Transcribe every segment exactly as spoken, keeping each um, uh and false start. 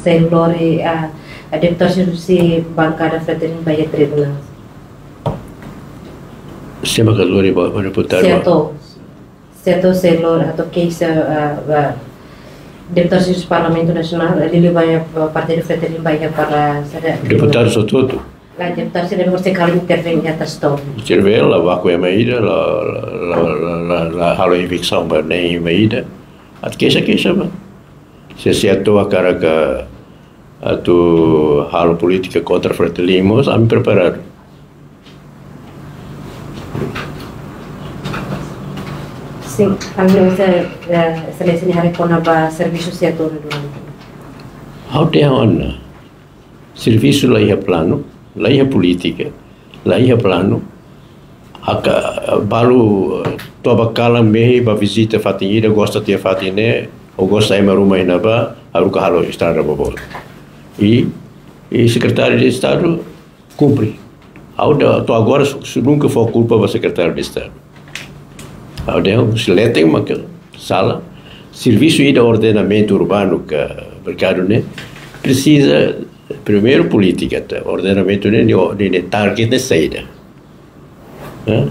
Sei lori, ah, deputadu husi bankada Fretilin ba iha tribunál. Sé mak lori ba, ba deputadu? Sé atu, sé atu, sé lori atu keixa, ah, ba deputadu husi Parlamentu Nasionál, liuliu ba iha, ba partidu Fretilin ba iha para sira. Deputadu hotu-hotu? Lae, deputadu sira mesti kala intervene iha ita-nia. Intervene, la baku ema ida, la, la, la, la, la halo eviksaun ba nein ema ida. Atu keixa, keixa ba. Se, se atu hakarak atu halo polítika kontra Fretilin mós, ami preparadu. Sin, ami se, eh, se lesi ni hari kona-ba servisu sé atu durante. Ha'u dehan ona. Servisu la iha planu, la iha polítika, la iha planu. Haka balu, eh, toba kalan mehi ba vizita fatin ida, gosta tiha fatin ne'e, ou gosta ema ruma iha ne'ebá, haruka halo estrada boboot. I, i Sekretáriu de Estadu kumpre. Ha'u dehan, to'o agora, su, su nunka fó kulpa ba Sekretáriu de Estadu. Ha'u dehan, se leten mak sala. Servisu ida ordenamentu urbanu ka merkadu ne'e presiza, primeiru, polítika, ta. Ordenamentu ne'e, ne'e, ne'e, ne'e target ne'e saida. Eh?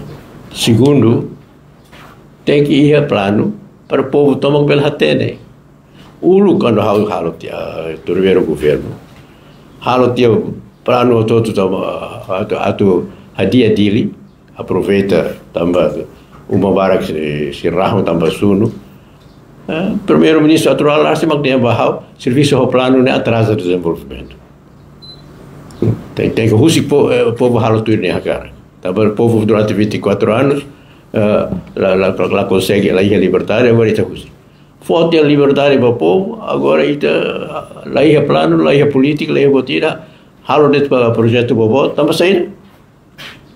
Segundu, tenke iha planu para povu tomak bele hatene. Uluk kuandu ha'u halo tiha, eh, primeiru governu, halo tiha planu hotu-hotu tama, eh, atu, atu hadi'a Dili, aproveita tanba uma barak sei, sei rahun tanba sunu. Eh, Primeiru-Ministru atuál rasik mak dehan ba ha'u, servisu ho planu ne'e atraza dezenvolvimentu. Tenke, tenke husik po-, eh, povu halo tuir nia hakarak. Tanba povu durante vinte e quatro anos, eh, la, la, la konsege, la iha liberdade, agora ita husik. Fó tiha liberdade ba povu, agora ita la iha planu, la iha polítika, la iha buat ida, halo de'it ba projetu boboot, tanba saida?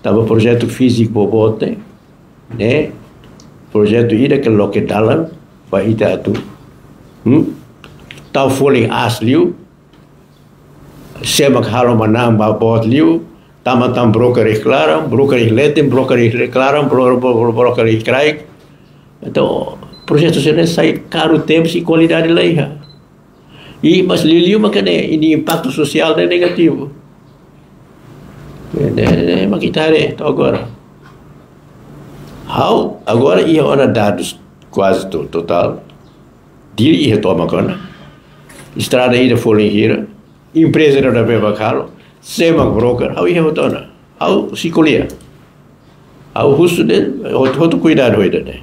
Tanba projetu fíziku boboot ne'e, ne'e projetu ida ke loke dalan ba ita atu, hmm? Tau folin aas liu, sé mak halo manán ba boot liu, tama tan broker iha klaran, broker iha leten, broker iha klaran, bro-, bro-, bro-, broker iha kraik. Entaun, projetu sira-ne'e sai karu tebes i kualidade la iha. I mas liuliu mak ne'e, i nia impaktu sosiál ne'e negativu. Ne'e, ne'e, ne'e mak ita haree to'o agora. Ha'u, agora iha ona dadus kuaze to-, totál. Dili iha tomak ona. Estrada ida folin hira. Empreza ida ne'ebé mak halo. Sé mak broker. Ha'u iha hotu ona. Ha'u sei ko'alia. Ha'u husu de'it, hotu, hotu kuidadu ho ida-ne'e.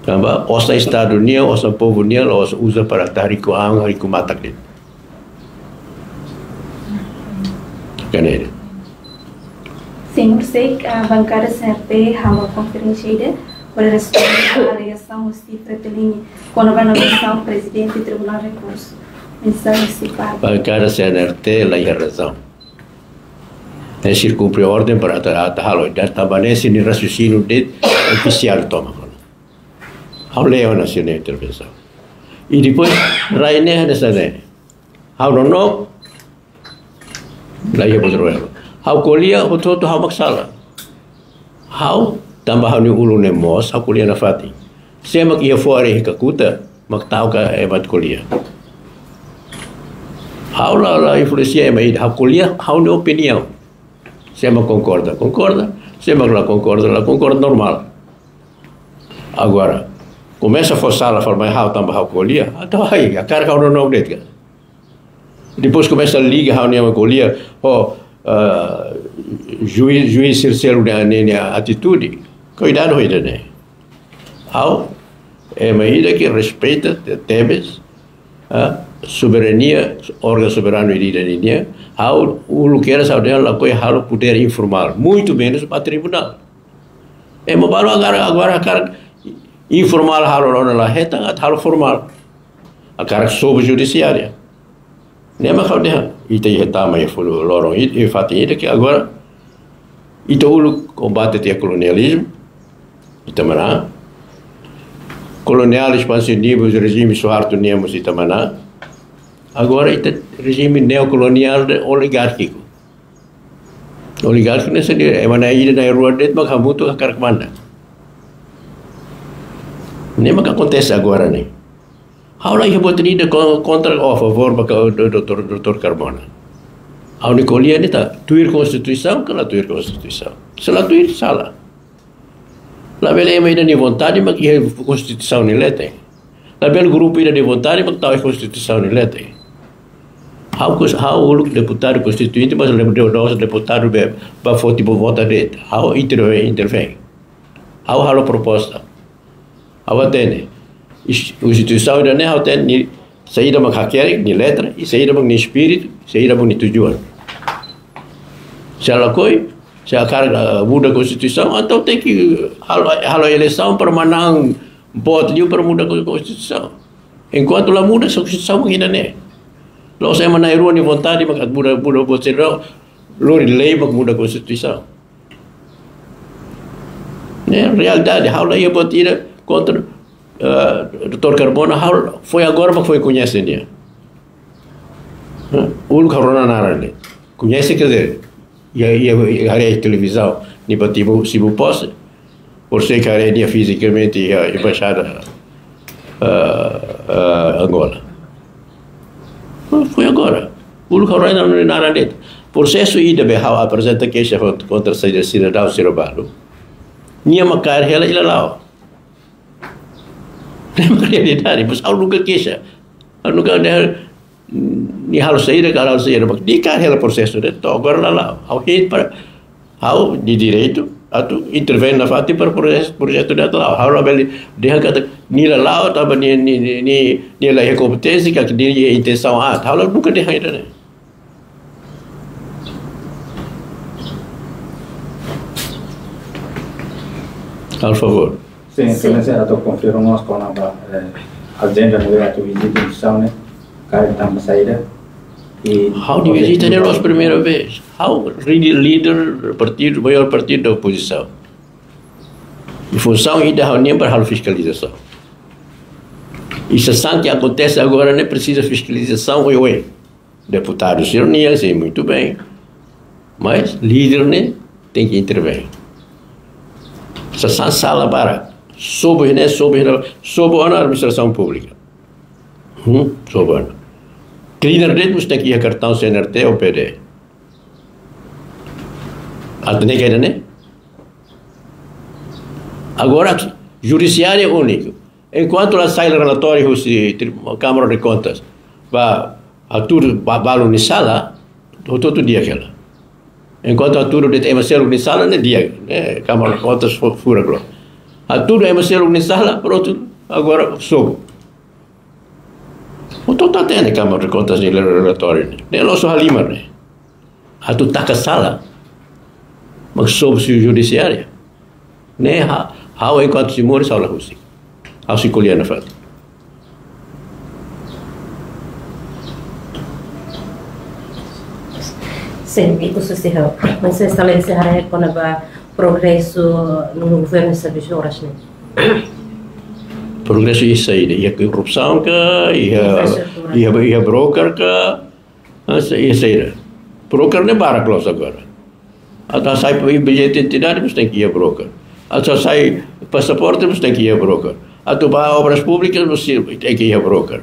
Tanba osan Estadu nian, osan povu nian, la'ós uza para atu hariku an, hariku matak de'it. Ka ne'e de'it. Señór Seik, ah, bankada C N R T halo konferénsia ida, hodi responde ba alegasaun husi Fretilin kona-ba nomeasaun Prezidente Tribunál Rekursu. Mensajen husi parte. Bankada C N R T la iha razaun. Ne'e sira kumpre orden para atu, atu halo, ida tanba ne'e sira-nia rasiosinio de'it ofisiál tomak ona. Ha'u lee ona sira-nia intervensaun. I depois, rai ne'e hanesan ne'e. Ha'u nonook, la iha buat rua. Ha'u ko'alia, hotu-hotu ha'u mak sala. Ha'u, tanba ha'u-nia ulun ne'e moos, ha'u ko'alia nafatin. Sé mak iha fora iha kakutak, mak tau ka ema atu ko'alia. Ha'u la, la influensia ema ida, ha'u ko'alia, ha'u-nia opiniaun. Sé mak konkorda, konkorda. Sé mak la konkorda, la konkorda, normál. Agora, komesa fó sala fali mai ha'u tanba ha'u ko'alia. Entaun, ai, hakarak ha'u nonook de'it ka? Depois komesa liga ha'u-nia ema ko'alia ho, ah, juís, juís sira seluk nia, nia, nia atitude. Kuidadu ho ida-ne'e. Ha'u ema ida ke respeita te-, tebes, ah, soberania, órgaun soberanu ida-idak nian. Ha'u uluk kedas ha'u dehan lakohi halo podér informál, muito menos ba tribunál. Ema balu agora, agora hakarak informál halo ona la hetan, atu halo formál. Hakarak sobu judisiária. Ne'e mak ha'u dehan, ita iha tama iha funu loron ida, iha fatin ida ke agora, ita uluk kombate tiha kolonializmu, ita manán. Koloniál espansionizmu, rejime Suharto nian mós ita manán. Agora ita rejime neokoloniál de oligárkiku. Oligárkiku ne'e sendiri, ema na'in ida na'in rua de'it mak hamutuk hakarak manda. Ne'e mak akontese agora ne'e. Ha'u la iha buat ida ko-, kontra ou a favór ba ka-, do-, doutór, doutór Carmona. Ha'u-nia ko'alia ne'e ita tuir konstituisaun ka la tuir konstituisaun. Se la tuir, sala. Labele ema ida-nia vontade mak iha konstituisaun nia leten. Labele grupu ida-nia vontade mak tau iha konstituisaun nia leten. Ha'u kos-, ha'u uluk deputadu konstituinte, mas le-, de-, dos deputadu be, ba foti ba vota de'it. Ha'u interve-, intervein. Ha'u halo proposta. Ha'u hatene. Is-, konstituisaun ida-ne'e ha'u hatene nia saida mak hakerek, nia letra, i saida mak nia espíritu, saida mak nia tujuan. Se lakohi, se hakarak, ah, muda konstituisaun, entaun tenke halo, halo eleisaun para manán boot liu para muda kon-, konstituisaun. Enkuantu la muda, só konstituisaun mak ida-ne'e. La'ós ema na'in-rua nia vontade mak muda, muda buat sira, lori lei mak muda konstituisaun. Ne'e realidade, ha'u la iha buat ida kontra, eh, doutór Carmona, ha'u foin agora mak foin koñese nia. Eh, uluk ha'u rona naran ne'e. Koñese, quer dizer, iha, iha, iha haree televizaun, nia bá tibu, simu pose, por sei haree nia fizikamente iha embaixada, eh, eh, Angola. Foin agora. Uluk ha'u rona naran de'it. Prosesu ida be ha'u aprezenta keixa kontra, kontra sira, sidadaun sira balu. Nia mak kaer hela, nia la la'o. Ne'e mak realidade, mas ha'u nunka keixa. Ha'u nunka dehan nia halo saida, ka halo saida, mak nia kaer hela prosesu de'it, to'o agora la la'o. Ha'u hein para, ha'u iha direitu atu intervein nafatin para prosesu, prosesu de'it la'o. Ha'u labele dehan katak nia la la'o, tanba nia, nia, nia, nia, nia la iha kompeténsia, ka nia iha intensaun aat. Ha'u la nunka dehan ida-ne'e. Por favór. Sin, Sin. Exelénsia, atu konfirma mós kona-ba, eh, ajenda ne'ebé atu vizita instituisaun ne'e, karik tanba saida. I ha'u-nia vizita ne'e la'ós primeira vez. Ha'u líder partidu, maiór partidu da opozisaun. I funsaun ida ha'u-nian para halo fiskalizasaun. I sasán ke akontese agora ne'e presiza fiskalizasaun, oioin. Deputadu sira-nian, sei muito bem. Mas líder ne'e tenke intervein. Sasán sala barak. Sobu ne'e, sobu ne'e, sobu ona administrasaun públika. Hmm, sobu ona. Cleaner de'it mós tenke iha kartaun C N R T ou P D. Atu ne'e ka ida-ne'e? Agora, judisiáriu úniku. Enkuantu la sai relatóriu husi tri-, Câmara de Contas, ba, hatudu ba, balu nia sala, hotu-hotu di'ak hela. Enkuantu hatudu de'it ema seluk nia sala, ne'e di'ak, ne'e Câmara de Contas fu-, furak loos. Hatudu ema seluk nia sala, prontu, agora sobu. Hotu-hotu hatene Câmara de Contas nia relatóriu ne'e. Ne'e la'ós halimar ne'e. Atu taka sala mak sobu husi judisiáriu. Ne'e ha-, ha'u enkuantu sei moris ha'u la husik. Ha'u sei ko'alia nafatin. Sin, ikus husi ha'u. Mas Exelénsia haree kona-ba progresu no governu servisu oras ne'e. Progresu iha saida, iha korrupsaun ka, iha, infraestrutura, iha, iha broker ka, ah, se-, iha saida. Broker ne'e barak loos agora. Atu hasai pa-, bilhete identidade, mós tenke iha broker. Atu hasai pasaporte, mós tenke iha broker. Atu bá obras públikas, mós tenke iha broker.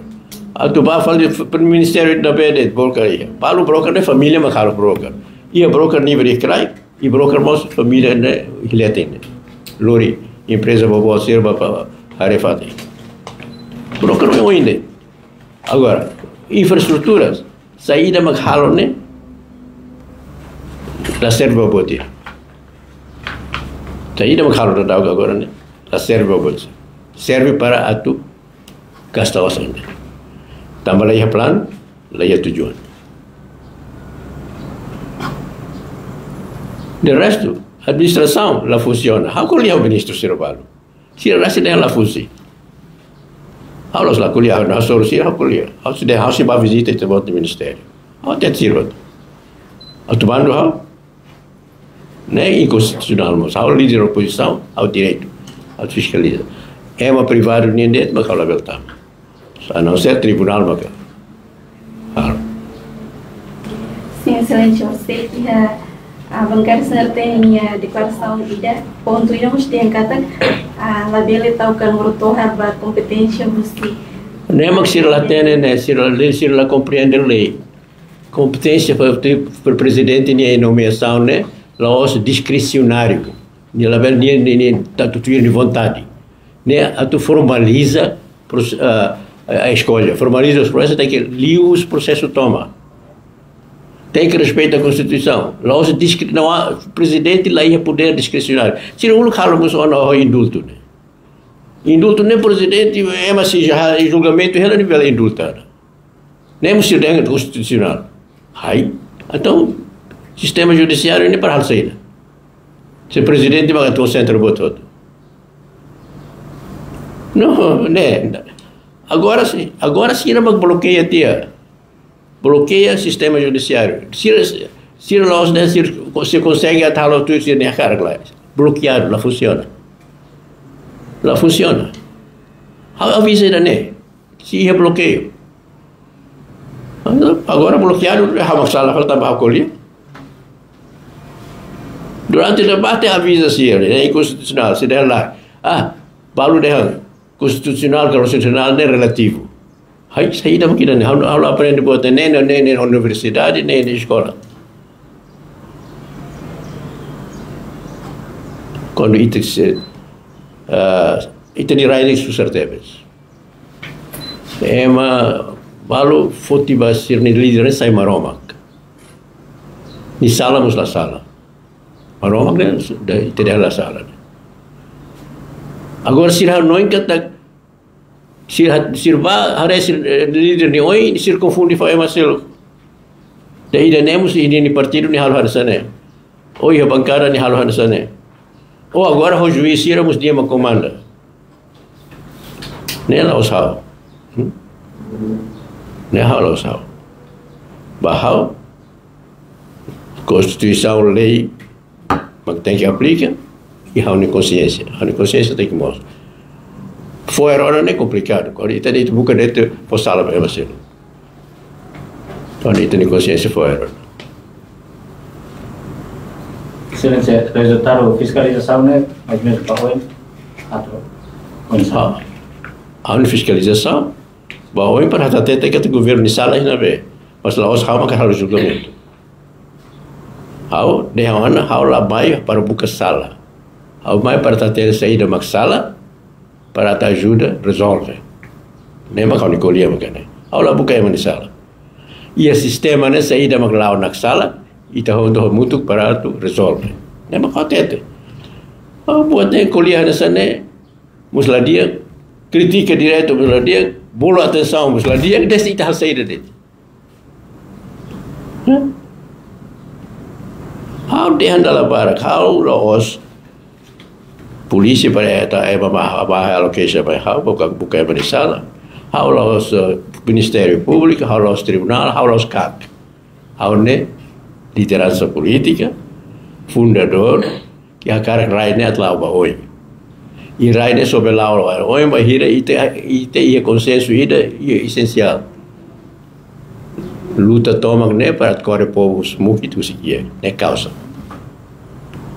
Atu bá fali f-, ministériu ida-ne'ebé de'it, broker iha. Balu broker ne'e família mak halo broker. Iha broker nivel iha kraik, i broker mós família ne'e iha leten ne'e. Lori empreza boboot sira bá, bá haree fatin. Broker ne'e oin de'it. Agora, infraestruturas, saida mak halo ne'e la serve ba buat ida. Saida mak halo daudaun agora ne'e la serve ba buat ida. Serve para atu gasta osan de'it. Tanba la iha planu, la iha tujuan. De restu, administrasaun la funsiona. Ha'u ko'alia ho ministru sira balu. Sira rasik dehan la funsi. Ha'u la'ós la ko'alia, ha'u hasoru sira, ha'u ko'alia. Ha'u sei dehan, ha'u sei bá vizita ita-boot nia ministériu. Ha'u hatete sira-boot. Atu bandu ha'u? Ne'e inkonstitusionál mós. Ha'u líder opozisaun, ha'u direitu atu fiskaliza. Ema privadu nian de'it mak ha'u labele tama. A não ser tribunál maka. Claro. Sin, Exelénsia, orsida iha, ah, bankada C N R T nia deklarasaun ida, pontu ida mós dehan katak, ah, labele tau Kanurotoha ba kompeténsia husi Ne'e mak sira la hatene, ne'e, sira la, sira la komprende lei. Kompeténsia para, para prezidente nia nomeasaun ne'e la'ós diskresionáriu. Nia labele, nia, nia, nia atu tuir nia vontade. Ne'e atu formaliza pros-, ah, a, a eskolha. Formaliza os processos, tenke liu prosesu tomak. Tenke respeita Konstituisaun. La'ós diskre-, não há, prezidente la iha podér diskresionáriu. Sira uluk halo mós ona ho indultu ne'e. Indultu ne'e prezidente, ema se já julgamentu hela nia bele indulta. Ne'e mós sira dehan konstitusionál. Ai, entaun, sistema judisiáriu ne'e para halo saida? Se prezidente mak konsentra buat hotu. Não, ne'e. Agora sim, agora sira mak blokeia tiha. Blokeia sistema judisiáriu. Sira, sira la'ós dehan, sira, sira konsege atu halo tuir sira-nia hakarak lae. Blokeadu, la funsiona. La funsiona. Ha'u aviza ida-ne'e. Se iha blokeiu. Agora blokeadu, ha'u mak sala, fali tanba ha'u ko'alia. Durante debate aviza sira, ne'e inkonstitusionál, sira dehan lae. Ah, balu dehan konstitusionál, konstitusionál ne'e relativu. Ai, saida mak ida-ne'e, ha'u, ha'u la aprende buat ne'e, ne'e, ne'e, ne'e universidade, ne'e, ne'e eskola. Kuandu ita se, ah, ita-nia rai ne'e susar tebes. Ema balu foti ba sira-nia líder ne'e sai Maromak. Nia sala mós la sala. Maromak ne'e, ita dehan la sala. Agora sira hanoin katak, sira, sira bá haree sira, eh, líder nia oin, sira konfunde fali ema seluk. Dehan ida-ne'e mós ida-ne'e partidu nia halo hanesan ne'e. Ou iha bankada nia halo hanesan ne'e. Ou agora ho juís sira mós nia mak komanda. Ne'e la'ós ha'u. Hmm? Ne'e ha'u la'ós ha'u. Ba ha'u, Konstituisaun, lei mak tenke aplika, i ha'u-nia konsiénsia. Ha'u-nia konsiénsia tenke mós. Fó erru ne'e komplikadu. Kuandu ita de'it buka de'it fó sala ba ema seluk. Kuandu ita-nia konsiénsia fó erru. Exelénsia, rezultadu fiskalizasaun ne'e, mais ou menus, ba oin, atu, oin sa. Ha'u-nia fiskalizasaun ba oin para hatete katak governu nia sala iha ne'ebé. Mas la'ós ha'u mak halo julgamentu. Ha'u dehan ona, ha'u la mai para buka sala. Ha'u mai para hatete saida mak sala, para atu ajuda rezolve. Ne'e mak ha'u-nia ko'alia mak ne'e. Ha'u la buka ema nia sala. Iha sistema ne'e saida mak la'o naksalah, ita hotu hamutuk para atu rezolve. Ne'e mak ha'u hatete. Ha'u buat ne'e, ko'alia hanesan ne'e, mós la di'ak, kritika diretu mós la di'ak, bolu atensaun mós la di'ak, desi ita halo saida de'it. Ha'u dehan dala barak, ha'u la'ós polísia para ita, eh, ba, ba, ba, alokasi ba ha'u, buka, buka ema nia sala. Ha'u la'ós, eh, Ministériu Públiku, ha'u la'ós tribunál, ha'u la'ós KAK. Ha'u ne'e lideransa polítika, fundadór, ke hakarak rai ne'e atu la'o ba oin. I rai ne'e só bele la'o ba oin bainhira ita, ita iha konsensu ida, i esensiál. Luta tomak ne'e para atu kore povu husi mukit, husi kiak, ne'e kauza.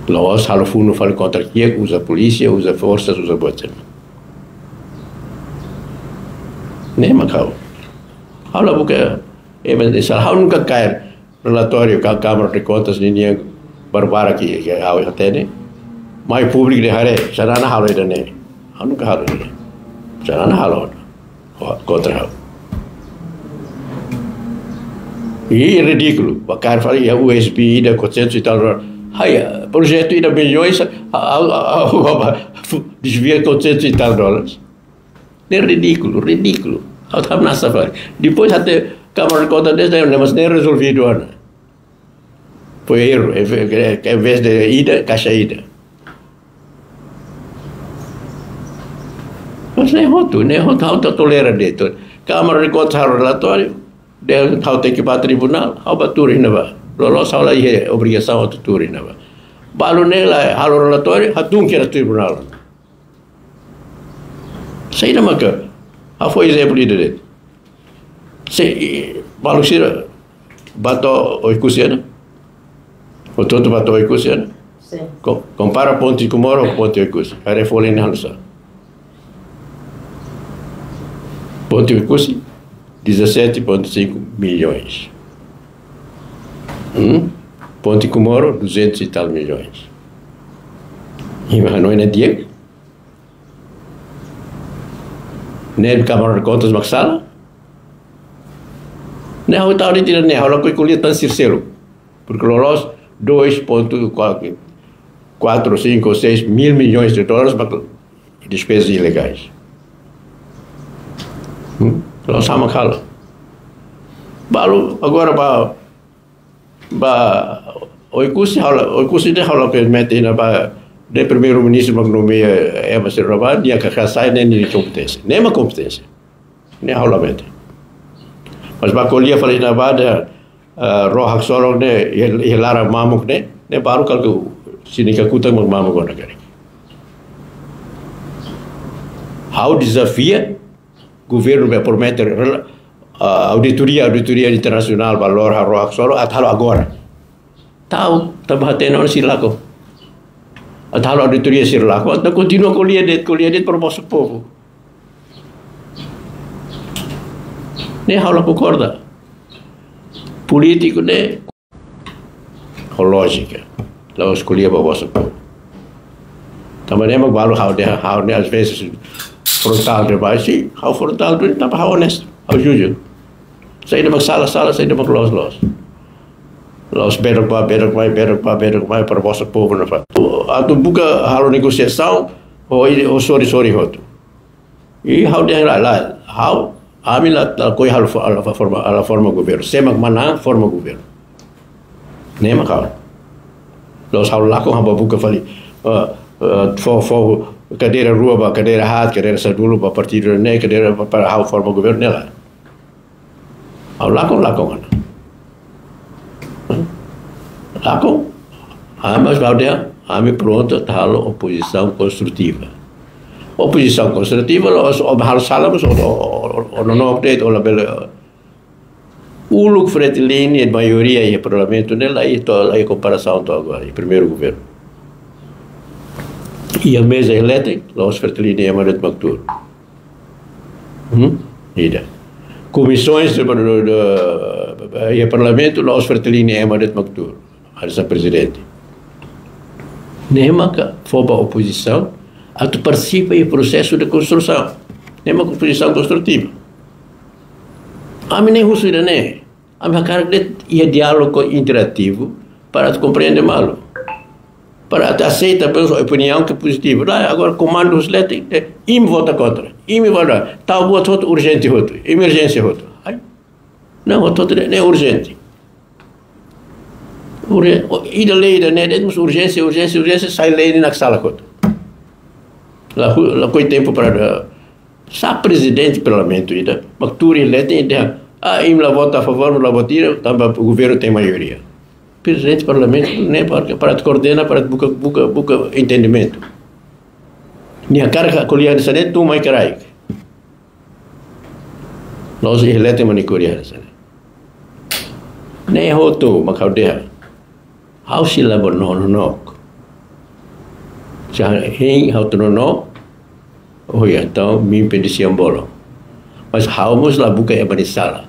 La'ós halo funu fali kontra kiak, uza polísia, uza forsas, uza buat seluk. Ne'e mak ha'u. Ha'u la buka, eh, mas, ha'u nunka kaer relatóriu Ká-, Kámara de Kontas ninian barbarak ke, ke ha'u hatene. Mai públiku dehan haree, Xanana halo ida-ne'e. Ha'u nunka halo ida-ne'e. Xanana halo. Ho-, kontra ha'u. I ridíkulu. Ba kaer fali iha U S B ida quatrocentos e tal dólar. Ai, projetu ida milhões, ha'u, ha'u, ha'u, ha'u, desvia quatrocentos e tal dólares. Ne'e ridíkulu, ridíkulu. Ha'u hamnasa fali. Depois até Kámara de Kontas dehan, ne'e, mas ne'e rezolvidu ona. Foi erru, em ve-, em vez de ida, kaixa ida. Mas ne'e hotu, ne'e hotu, ha'u la tolera de'it. Kámara de Kontas halo relatóriu, dehan ha'u tenke bá tribunál, ha'u bá tuur iha ne'ebá. Loloos ha'u la iha obrigasaun atu tuur iha ne'ebá. Balu ne'e la halo relatóriu, ha'u tun kedas tribunál. Saida maka, ha'u fó ezemplu ida de'it. Se, balu sira bá to'o Oekusi ne'e? Hotu-hotu bá to'o Oekusi ne'e? Sin. Ko-, kompara ponte Comoro ho ponte Oekusi. Haree folin ne'e hanesan. Ponte Oekusi, dezassete ponto cinco milhões. Hum? Ponte Comoro, duzentos e tal milhões. Ima, não é di'ak? Ne'e Câmara de Contas mak sala? Ne'e ha'u tau di tira ne'e, ha'u lakohi ko'alia tan sira seluk. Porque loloos dois ponto quatro, cinco, seis mil milhões de dólares para despesas ilegais. Hum? Loloos sama kala. Balu, agora ba, ba, Oekusi ha'u la, Oekusi ne'e ha'u lakohi mete iha ne'ebá, ne'e primeiru-ministru mak nomeia ema sira ne'ebá, nia hakarak sai, ne'e nia kompeténsia. Ne'e mak kompeténsia. Ne'e ha'u la mete. Mas ba ko'alia fali iha ne'ebá dehan, ah, ró haksolok ne'e, iha, iha laran mamuk ne'e, ne'e baru kala sira-nia kakutak mak mamuk ona karik. Ha'u dezafia governu be promete rela-, ah, auditoria, auditoria internasionál ba lorha ró haksolok, atu halo agora. Tau, tanba hatene ona sira lakon. Atu halo auditoria sira lakon, atu kontinua ko'alia de'it, ko'alia de'it para bosu povu. Ne'e ha'u la konkorda. Polítiku ne'e ho lójika. La'ós ko'alia ba bosu povu. Tanba ne'e mak balu ha'u dehan, ha'u ne'e às vezes frontál demais, sin, ha'u frontál duni tanba ha'u onestu, ha'u jujur. Saida mak sala, sala, saida mak loos, loos. La'ós bedok bá, bedok mai, bedok bá, bedok mai, para bosu povu nafatin. Atu buka halo negosiasaun, ho, ho sorin-sorin hotu. I ha'u dehan lae, lae, ha'u, ami la, lakohi halo fo-, halo forma, halo forma governu. Sé mak manán forma governu. Ne'e mak ha'u. La'ós ha'u lakon ha'u bá buka fali, eh, eh, fó, fó kadeira rua ba, kadeira haat, kadeira sadulu ba partidu ne'e, kadeira ba, para ha'u forma governu ne'e lae. Ha'u lakon, lakon ona. Lakon, ah, mas ha'u dehan, ami prontu atu halo opozisaun konstrutiva. Opozisaun konstrutiva, la'ós halo sala, mas o, o, o, o, no, no, update, o labele. Uluk Fretilin nia maioria iha parlamentu ne'e la iha to'o, la iha komparasaun to'o agora, iha primeiru governu. Iha meza iha leten, la'ós Fretilin nia ema de'it mak tuur. Hmm? Ida. Komisaun de, de, de, iha parlamentu, la'ós Fretilin nia ema de'it mak tuur. Hanesan prezidente. Ne'e maka fó ba opozisaun atu partisipa iha prosesu de konstrusaun. Ne'e maka opozisaun konstrutiva. Ami ne'e husu ida-ne'e. Ami hakarak de'it iha diálogu interativu para atu komprende malu. Para atu aseita pesoa opiniaun ke pozitivu. Lae, agora komandu husi leten, eh, imi vota kontra. Imi vota. Tau buat hotu urjente hotu. Emerjénsia hotu. Ai. Não, hotu-hotu ne'e, ne'e urjente. Urje-, o, ida lei ida-ne'e, de'it mós urjénsia, urjénsia, urjénsia, sai lei ne'e naksalak hotu. La hu-, lakohi tempu para da, sá prezidente parlamentu ida, mak tuur iha leten dehan, ah, imi la vota a favór, la vota ida, tanba governu tem maioria. Prezidente parlamentu ne'e para, para koordena, para buka, buka, buka entendimentu. Nia hakarak ko'alia hanesan ne'e, tun mai kraik. La'ós iha leten mak nia ko'alia hanesan ne'e. Ne'e hotu mak ha'u dehan. Ha'u sei la bá nonook. Se hein ha'u atu nonook, oh ya, entaun mimpi di siang bolong. Mas ha'u mós la buka ema nia sala.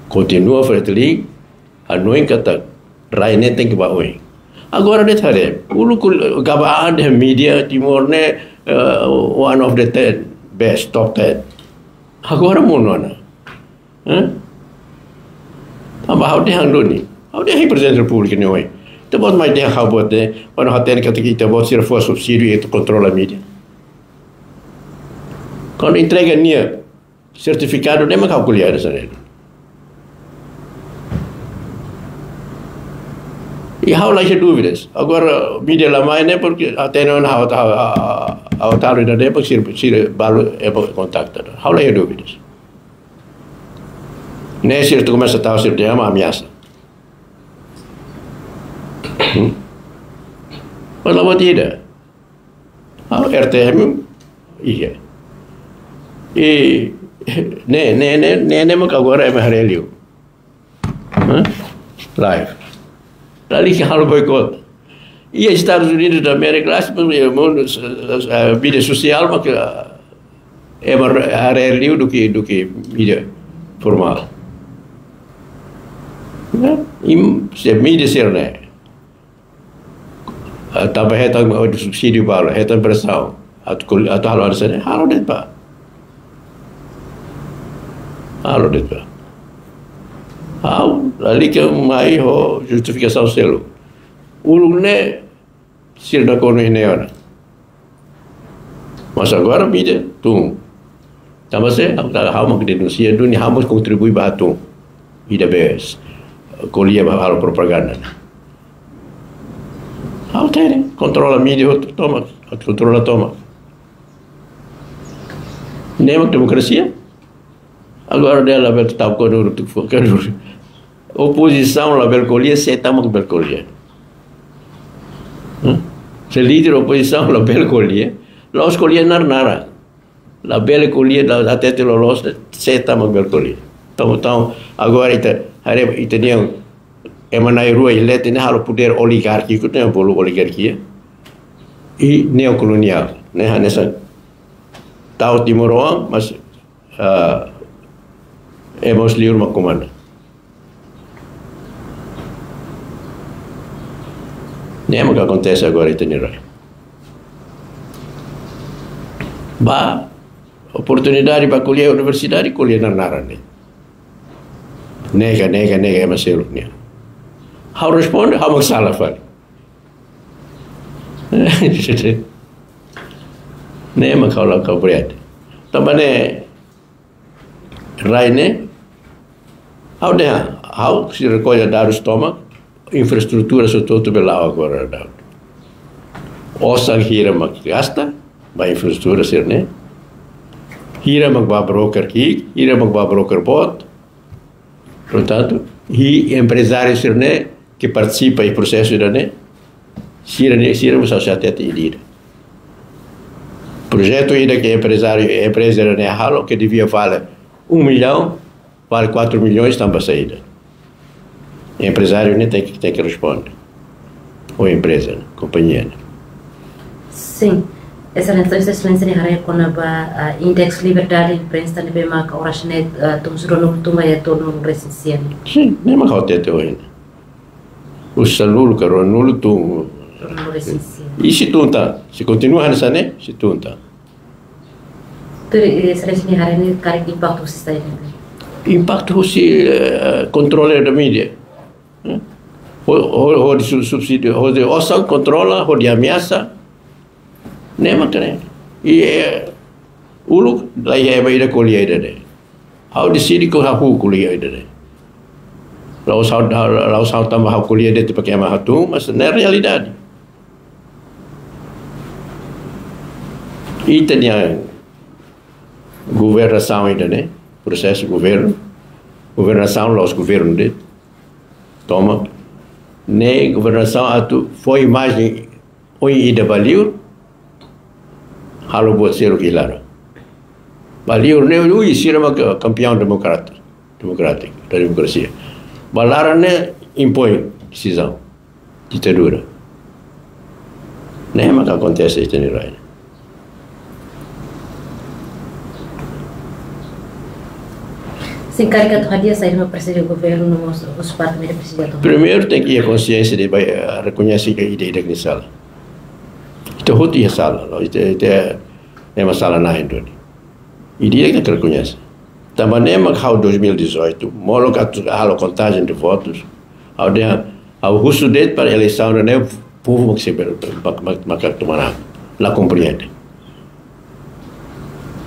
Kontinua Fretilin, hanoin katak rai ne'e tenke ba oin. Agora de'it haree, uluk gaba an dehan mídia Timor ne'e, eh, one of the ten best, top ten. Agora monu ona. Hã? Tanba ha'u dehan duni. Ha'u dehan prezidente repúblika nia oin. Ita-boot mai dehan ha'u-boot dehan, kuandu hatene katak ita-boot sira fó subsídiu, ita kontrola mídia. Kuandu entrega nia sertifikadu, ne'e mak ha'u ko'alia hanesan ne'e. I ha'u la iha dúvidas. Agora, mídia la mai ne'e, porque hatene ona ha'u, ha'u, ha'u, ha'u tau ida-ne'e, porque sira, sira balu ema kontakta. Ha'u la iha dúvidas. Ne'e sira atu komesa tau sira-nia ema ameasa. Hmm? Mas la buat ida. Ah, R T M, iha. I ne'e, ne'e, ne'e, ne'e, ne'e mak agora ema haree liu. Hã? Live. Lalika halo boikot. Iha Estadus Unidus da Amérika, lá, eh, mundu, eh, eh, mídia sosiál, mak, eh, ema haree liu duké, duké mídia formál. Ne'e, imi, se mídia sira-ne'e, ah, tanba hetan subsídiu balu, hetan presaun, atu kol-, atu halo hanesan ne'e, halo de'it bá. Halo de'it bá. Ha'u lalika mai ho justifikasaun seluk. Uluk ne'e, sira nakonu iha ne'e ona. Mas agora mídia tun. Tanba sá, ha'u, ha'u mak denunsia duni, ha'u mak kontribui ba tun. Ida bes. Ko'alia ba halo propaganda. Ha'u hatene, kontrola mídia hotu tomak, kontrola tomak. Ne'e mak demokrasia. Agora dehan labele tau ko'alia, tu fo ko'alia. Opozisaun labele ko'alia, sé tan mak bele ko'alia. Hmm? Se líder opozisaun labele ko'alia, la'ós ko'alia naran-naran. Labele ko'alia, la, la hatete loloos, sé tan mak bele ko'alia. Entaun, entaun, agora ita, haree ita-nia ema na'in-rua iha leten ne'e halo podér oligárkiku, ne'e bolu oligarkia. I neokoloniál, ne'e hanesan tau timoroan, mas, ah, ema husi liur mak komanda. Ne'e mak akontese agora iha ita-nia rai. Ba, oportunidade ba ko'alia universidade, ko'alia naran-naran ne'e. Nega, nega, nega, ema seluk nian. Ha'u responde, ha'u mak sala fali. Ne'e mak ha'u la komprende. Tanba ne'e, rai ne'e, ha'u dehan, ha'u sei rekolla dadus tomak, infraestrutura sira hotu-hotu bele la'o agora daudaun. Osan hira mak gasta ba infraestrutura sira-ne'e. Hira mak ba broker ki'ik, hira mak ba broker boot. Portantu, i emprezáriu sira-ne'e ke partisipa iha prosesu ida-ne'e, sira-ne'e, sira mós sei hatete ida-idak. Projetu ida ke emprezáriu, empreza ida-ne'e halo ke devia vale um milhão, vale quatro milhões, tanba saida? Emprezáriu ne'e tenke, tenke responde. Ou empreza, kompañia ne'e. Sin. Exelénsia, Exelénsia nia haree kona-ba, ah, indeks liberdade imprensa ne'ebé maka oras ne'e, ah, tun husi ruanulu tun ba iha tolunulu-resin-sia. Sin, ne'e mak ha'u hatete ohin. Husi sanulu ka ruanulu tun. Ruanulu-resin-sia. I sei tun tan, sei kontinua hanesan ne'e, sei tun tan. Tuir, eh, Exelénsia nia haree ne'e karik impaktu husi saida? Impaktu husi, eh, kontrolu da mídia. Eh? Ho, ho, hodi su-, subsídiu, hodi osan kontrola, hodi ameasa. Ne'e mak ne'e. I, eh, uluk, laiha ema ida ko'alia ida-ne'e. Ha'u deside katak ha'u ko'alia ida-ne'e. La'ós ha'u, la'ós ha'u tanba ha'u ko'alia de'it para ke ema hatún, mas ne'e realidade. Ita-nia governasaun ida-ne'e, prosesu governu, governasaun la'ós governu de'it. Tomak, ne'e governasaun atu fó imajen oin ida ba liur, halo buat seluk iha laran. Ba liur ne'e, ui, sira mak kampiaun demokrati-, democratic, da democracia. Ba laran ne'e impoin desizaun ditadura. Ne'e mak akontese iha ita-nia rai. Sin, karik atu hadi'a saida mak presiza governu no mós husi parte mídia presiza toma? Primeiru tenke iha konsiénsia de ba, eh, rekoñese ke ida-idak nia sala. Ita hotu iha sala, no? Ita, ita ema sala na'in duni. Ida-idak tenke rekoñese. Tanba ne'e mak ha'u dois mil e dezoito, molok atu halo kontajen de votus, ha'u dehan, ha'u husu de'it para eleisaun ne'e povu mak sei bele, mak, mak, mak toma an. La komprende.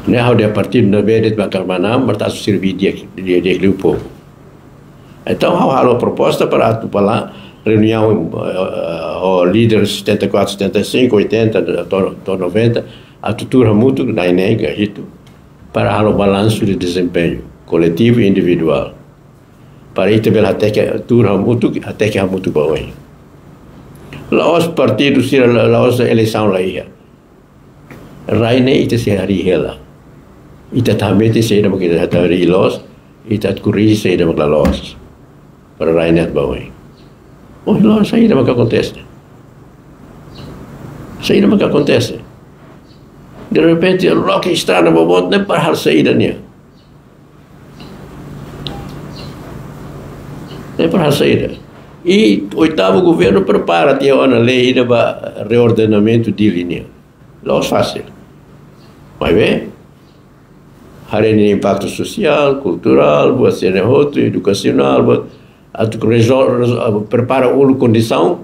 Ne'e ha'u dehan partidu ne'ebé de'it mak toma an, mas atu serví di'ak, di'ak, di'ak liu povu. Entaun, ha'u halo proposta para atu ba la reuniaun, eh, ho líder setenta e quatro, setenta e cinco, oitenta, to'o, to'o noventa, atu tuur hamutuk, na'in-neen ka hitu, para halo balansu de dezempeñu, koletivu i individuál. Para ita bele hateke tuur hamutuk, hateke hamutuk ba oin. La'ós partidu sira, la-, la'ós eleisaun la iha. Rai ne'e ita sei harii hela. Ita atu hametin saida mak ita atu harii loos, ita atu korrije saida mak la loos. Para rai ne'e atu ba oin. Ohin loron saida mak akontese? Saida mak akontese? De repente, loke estrada boboot ne'e para halo saida nian. Ne'e para halo saida. I oitavu governu prepara tiha ona lei ida ba reordenamentu Dili nian. La'ós fasil. Maibé, haree nia impaktu sosiál, kulturál, buat sira-ne'e hotu, edukasionál, buat atu rezol-, rezol-, prepara uluk kondisaun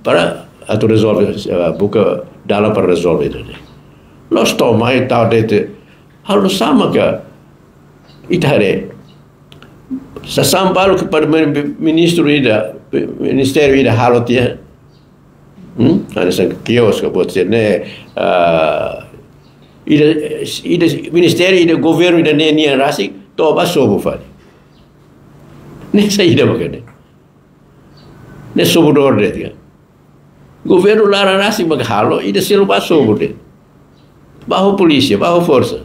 para atu rezolve, eh, buka dalan para rezolve ida-ne'e. La'ós to'o mai tau de'it, halo sama ka ita haree. Sasán balu ke para min-, ministru ida, ministériu ida halo tiha. Hmm? Hanesan kios ka buat sira-ne'e, ah, ida, ida ministériu ida governu ida-ne'e nian rasik, to'o ba sobu fali. Ne'e saida mak ne'e. Ne'e sobu dor de'it ka. Governu laran rasik mak halo, ida seluk ba sobu de'it. Ba ho polísia, ba ho forsa.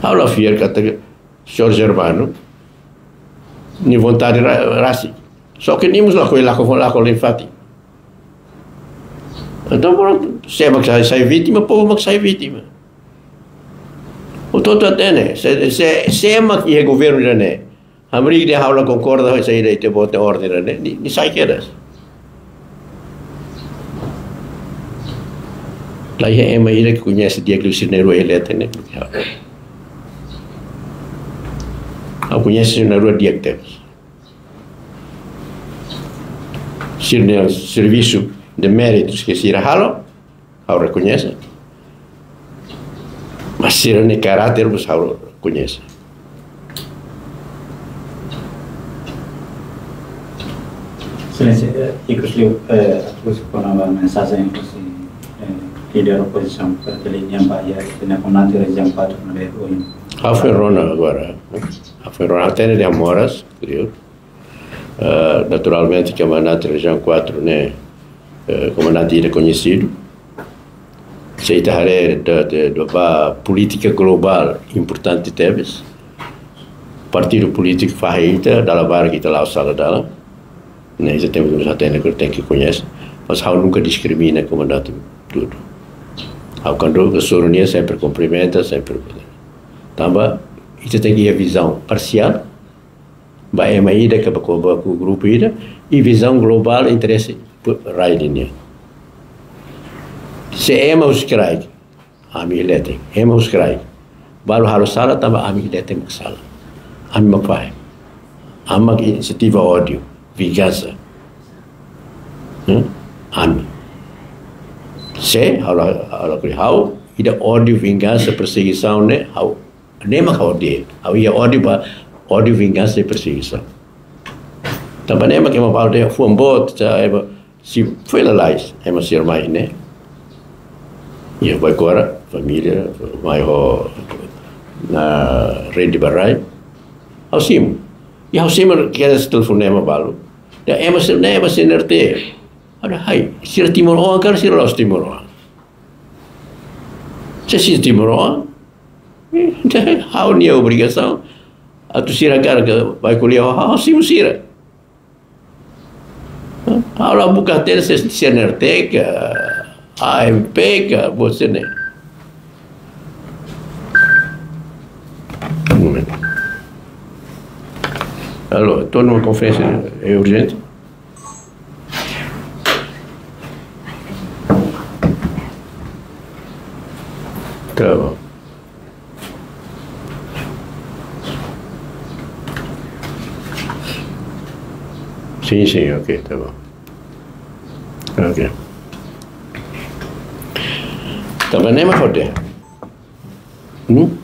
Ha'u la fiar katak señór Germano nia vontade ra-, rasik. Só ke nia mós lakohi, lakohi, lakohi liu fatin. Entaun, prontu, sé mak sai, sai vítima, povu mak sai vítima. Hotu-hotu hatene, sé, sé, sé mak iha governu ida-ne'e. Hamriik dehan ha'u la konkorda ho saida ita-boot nia orden ne'e, nia, nia sai kedas. La iha ema ida ke koñese di'ak liu sira na'in-rua iha leten ne'e. Ha'u koñese sira na'in-rua di'ak tebes. Sira-nia servisu de méritus ke sira halo, ha'u rekoñese. Mas sira-nia karáter mós ha'u rekoñese. Exelénsia, eh, ikus liu, eh, atu husu kona-ba mensajen husi, eh, líder opozisaun Fretilin nian ba iha, iha komandante rejiaun kuatru ne'ebé ohin. Ha'u foin rona agora. Ha'u foin rona, hatene dehan moras, liu. Eh, naturalmente, komandante rejiaun kuatru ne'e, eh, komandante ida koñesidu. Se ita haree de, de, de ba polítika globál importante tebes. Partidu polítiku fahe ita, dala barak ita la'o sala dalan. Ne'e ita tenke, ita tenke, tenke koñese. Mas ha'u nunka diskrimina komandante Dudu. Ha'u kuandu hasoru nia sempre kumprimenta, sempre. Tanba ita tenke iha vizaun parsiál. Ba ema ida ka ba ko-, ba ko grupu ida, i vizaun globál interese pu-, rai nian. Se ema husi kraik, ami leten, ema husi kraik. Balu halo sala tanba ami leten mak sala. Ami mak fahe. Ami mak insentiva ódiu, vingansa. Hmm? Ami. Se, ha'u la, ha'u la kri ha'u, ida ódiu, vingansa, persegisaun ne'e, ha'u ne'e mak ha'u dehan. Ha'u iha ódiu ba, ódiu, vingansa i persegisaun. Tanba ne'e mak ema balu dehan fuan boot, ta ema, se foin lalais, ema sira mai ne'e. Iha Baikora, família, mai ho na rede ba rai. Ha'u simu. I ha'u simu kedas telefonema balu. Dehan ema sira ne'e, ema sira ne'e. Ada hai, sira timoroan ka, sira la'ós timoroan. Se sira timoroan, eh, ha'u-nia obrigasaun atu sira hakarak bá ko'alia ho ha'u, ha'u simu sira. Ha'u la buka hatene se C N R T ka, A M P ka, buat sira-ne'e. Um momento. Alô, estou numa conferência, é urgente? Tá bom. Sim, sim, ok, tá bom. Ok. Tanba ne'e mak ha'u dehan. Hmm?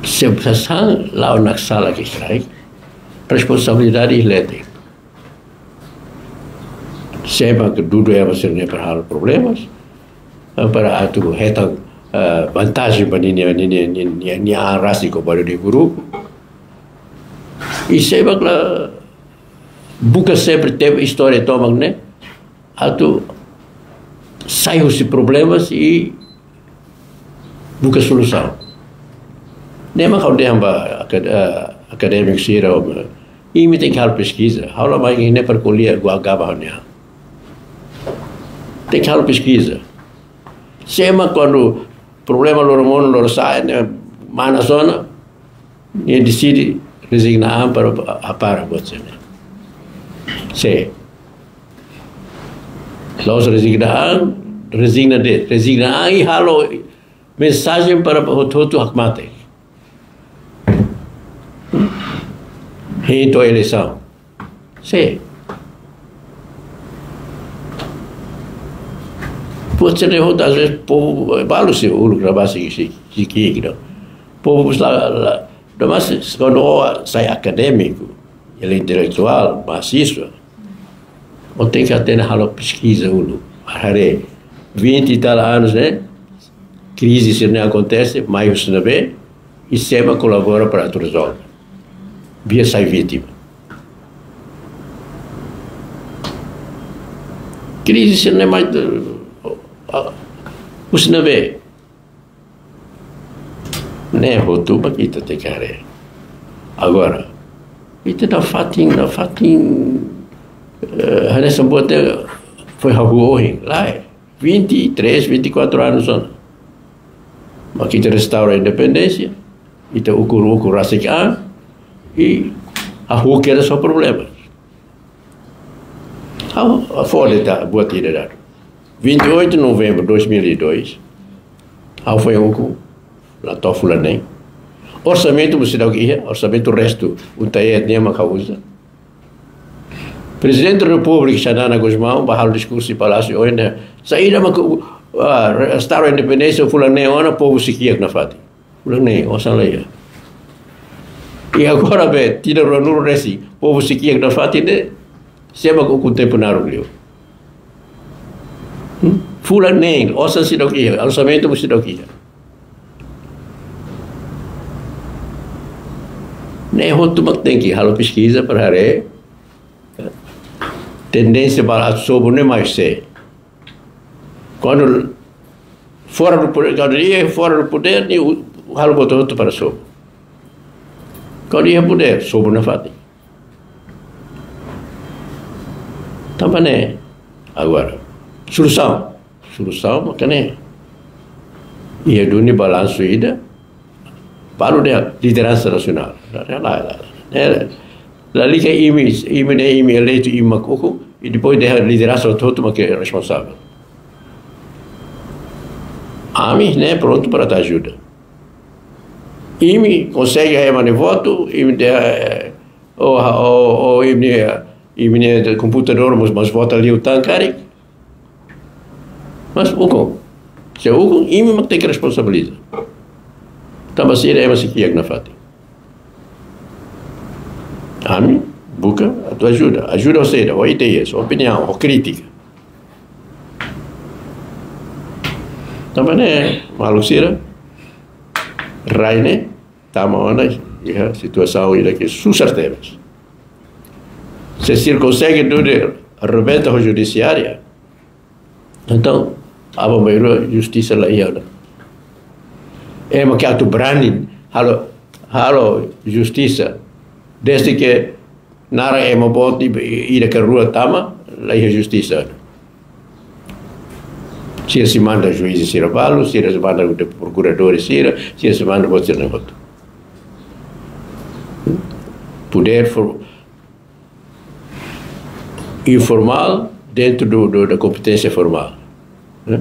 Se sasán la'o naksalan ke kraik, responsabilidade iha leten. Se mak dudu ema sira-ne'e para halo problemas, eh, para atu hetan, eh, vantajen ba ninia, ninia, ninia, ninia an rasik ho balu de grupu. I se mak la buka sempre tempu istória tomak ne'e atu sai husi problemas i buka solusaun. Ne'e mak ha'u dehan ba akad-, eh, akadémiku sira, eh, imi tenke halo peskiza. Ha'u la mai ne'e para ko'alia gua gaba ne'e. Tenke halo peskiza. Sé mak kuandu problema loron monu, loron sa'e, ne'e manas ona, nia deside rezigna an para hapara buat sira-ne'e. Sé. La'ós rezigna an, rezigna de'it. Rezigna an i halo mensajen para hotu-hotu hakmatek. Hein to'o eleisaun. Sé. Buat sira-ne'e hotu, às vezes, povu, eh, balu sira uluk la bá sei, sei, sei ki'ik, no. Povu la, la, no, mas, kuandu ó sai akadémiku, ele intelektuál, mahasiswa, ó tenke hatene, halo peskiza uluk. Haree, vinte e tal anos, né? Krize sira-ne'e akontese, mai husi ne'ebé, i sé mak kolabora para atu rezolve. Via sai vítima. Krize sira-ne'e mai, ah, husi ne'ebé. Ne'e hotu mak ita tenke haree. Agora, ita nafatin, nafatin, eh, hanesan buat ne'e foin hahú ohin, lae. Vinte e três, vinte e quatro anos ona. Mak ita restaura independénsia, ita ukur-ukur rasik an, i hahú kedas ho problemas. Ha'u, ha'u fó de'it buat ida dadu. Vinte e oito de novembro de dois mil e dois, ha'u foin ukun, la to'o fulan neen. Orsamentu mós seidauk iha, orsamentu restu, UNTAET nian mak ha'u uza. Prezidente Repúblika Xanana Gusmão bá halo diskursu iha Palásiu ohin, saida mak, ah, restaura independénsia fulan neen ona, povu sei kiak nafatin. Fulan neen, osan la iha. I agora be, tinan ruanulu resin, povu sei kiak nafatin ne'e, sé mak ukun tempu naruk liu? Hmm? Fulan neen, osan seidauk iha, orsamentu mós seidauk iha. Ne'e hotu mak tenke halo peskiza para haree tendénsia ba atu sobu ne'e mai husi sé. Kuandu fora do poder, kuandu iha fora do poder, nia u-, halo buat hotu para sobu. Kuandu iha poder, sobu nafatin. Tanba ne'e, agora, solusaun. Solusaun maka ne'e. Iha duni balansu ida, balu dehan lideransa nasionál. La, la, la, la. Eh, lalika imi, imi ne'e, imi eleitu, imi mak ukun, i depois dehan lideransa hotu-hotu mak responsavel. Ami ne'e prontu para atu ajuda. Imi konsege ema nia votu, imi dehan, eh, o, o, o, imi ne'e, imi ne'e komputadór mós, mós vota liután karik. Mas ukun, se ukun, imi mak tenke responsabiliza. Tanba sira ema sei kiak nafatin. Ami buka atu ajuda. Ajuda ho saida? Ho ideias, ho opiniaun, ho krítika. Tanba ne'e, maluk sira, rai ne'e tama ona iha situasaun ida ke susar tebes. Se sira konsege duni rebenta ho judisiária, entaun, aban-bainrua justisa la iha ona. Ema ke atu brani halo, halo justisa, desde ke naran ema boot ida ka rua tama, la iha justisa. Sira sei manda juís sira balu, sira sei manda prokuradór sira, sira sei manda buat sira-ne'e hotu. Poder for-, informál dentro do, do, da kompeténsia formál, né?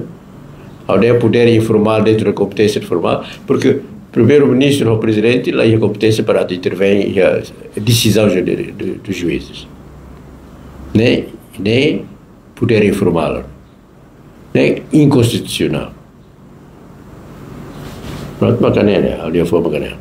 Ha'u dehan poder informál dentro da kompeténsia formál, porque primeiru-ministru ou prezidente la iha kompeténsia para intervém iha desizaun de, de, de, dos juízes. Ne'e, ne'e poder informál. Ne'e inkonstitusionál. Prontu, maka ne'e, ne'e, ha'u dehan fó maka ne'e.